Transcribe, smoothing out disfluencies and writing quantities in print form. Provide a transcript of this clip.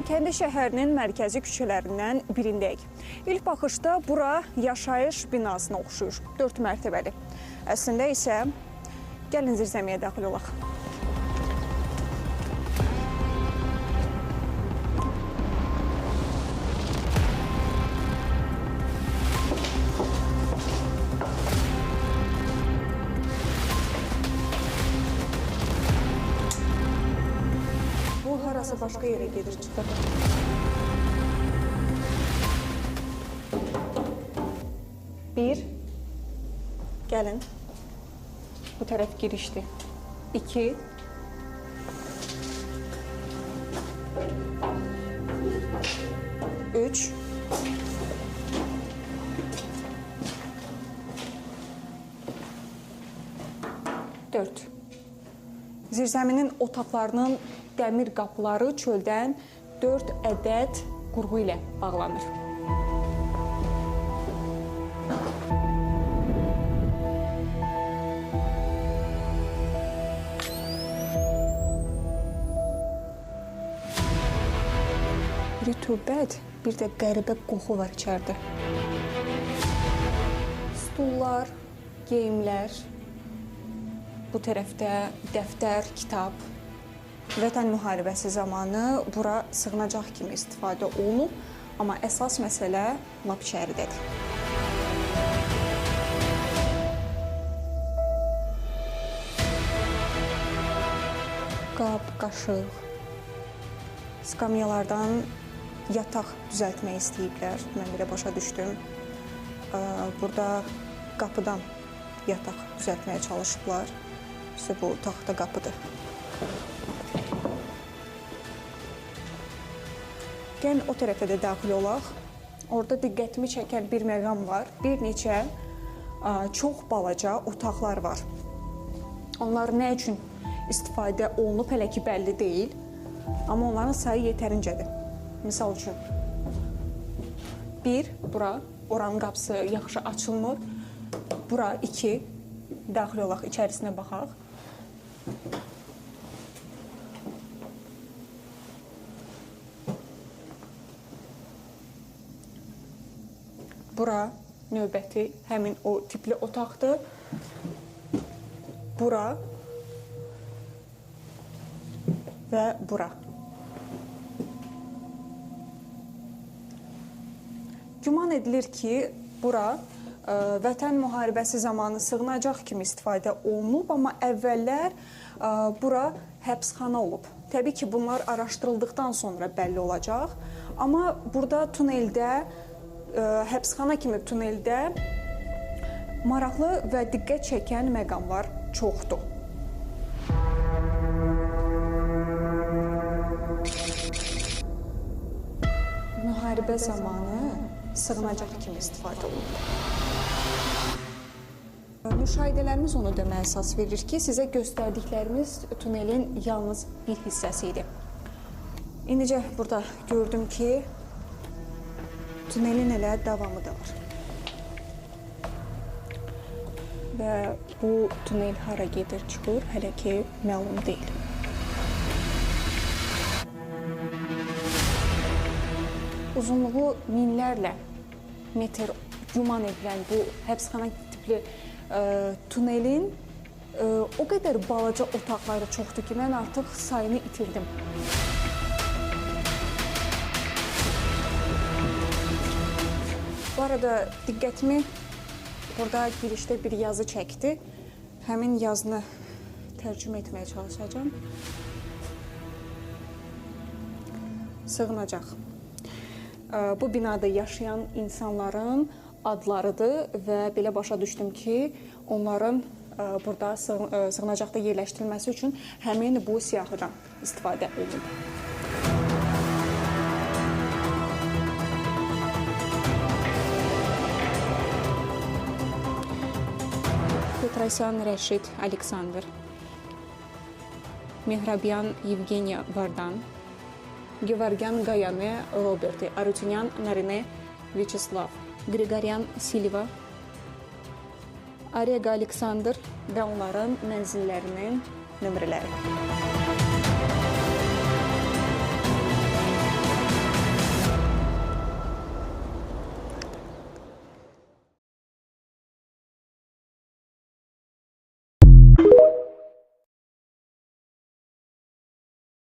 Xankəndi şəhərinin mərkəzi küçələrindən birindəyik. İlk baxışda bura yaşayış binasına oxşuyur, 4 mərtəbəli. Əslində isə gəlin zirzəmiyə daxil olaq. Bu harasa başqa yerə gedir, çıxır. Bir, gəlin. Bu tərəf girişdir. 2, 3, 4. Zirzəminin otaqlarının dəmir qapıları çöldən 4 ədəd qurğu ilə bağlanır. Rütubət, bir də qəribə qoxu var içəridə. Stullar, geyimlər, bu tərəfdə dəftər, kitab. Vətən müharibəsi zamanı bura sığınacaq kimi istifadə olunub, amma əsas məsələ lap içəridədir. Qab, qaşıq, skamyalardan yataq düzəltmək istəyiblər. Mən belə başa düşdüm. Burada qapıdan yataq düzəltməyə çalışıblar. İşte bu taxta qapıdır. Gəlin o tərəfə də daxil olaq. Orada diqqətimi çəkən bir məqam var. Bir neçə çox balaca otaqlar var. Onlar nə üçün istifadə olunub hələ ki bəlli deyil. Amma onların sayı yetərincədir. Misal üçün, 1, bura, oranın qapısı yaxşı açılmır. Bura 2, daxil olaq, içərisinə baxaq. Bura növbəti həmin o tipli otaqdır. Bura və bura. Güman edilir ki, bura Vətən müharibəsi zamanı sığınacaq kimi istifadə olunub, amma əvvəllər bura həbsxana olub. Təbii ki, bunlar araşdırıldıqdan sonra bəlli olacaq. Amma burada tuneldə, həbsxana kimi tuneldə maraqlı və diqqət çəkən məqamlar çoxdur. Müharibə zamanı sığınacaq kimi istifadə olunub. Müşahidələrimiz onu deməyə əsas verir ki, sizə göstərdiklərimiz tunelin yalnız bir hissəsi idi. İndicə burada gördüm ki, tunelin elə davamı da var. Və bu tunel hara gedir, çıxır, hələ ki məlum deyil. Uzunluğu minlərlə metr güman edilən bu həbsxana tipli tunelin o qədər balaca otaqları çoxdur ki, mən artıq sayını itirdim. Bu arada diqqətimi burada girişdə bir yazı çəkdi. Həmin yazını tərcümə etməyə çalışacağam. Sığınacaq. Bu binada yaşayan insanların adlarıdır və belə başa düşdüm ki, onların burada sığınacaqda yerləşdirilməsi üçün həmin bu siyahıdan istifadə olunub. Petrosyan Rəşid Aleksandr, Mehrabyan Yevgeniya Vardan, Gevorgyan Gayane Roberti, Arutinyan Narine Vyacheslav, Grigoryan Silva, Arega Aleksandr və onların mənzillərinin nömrələri.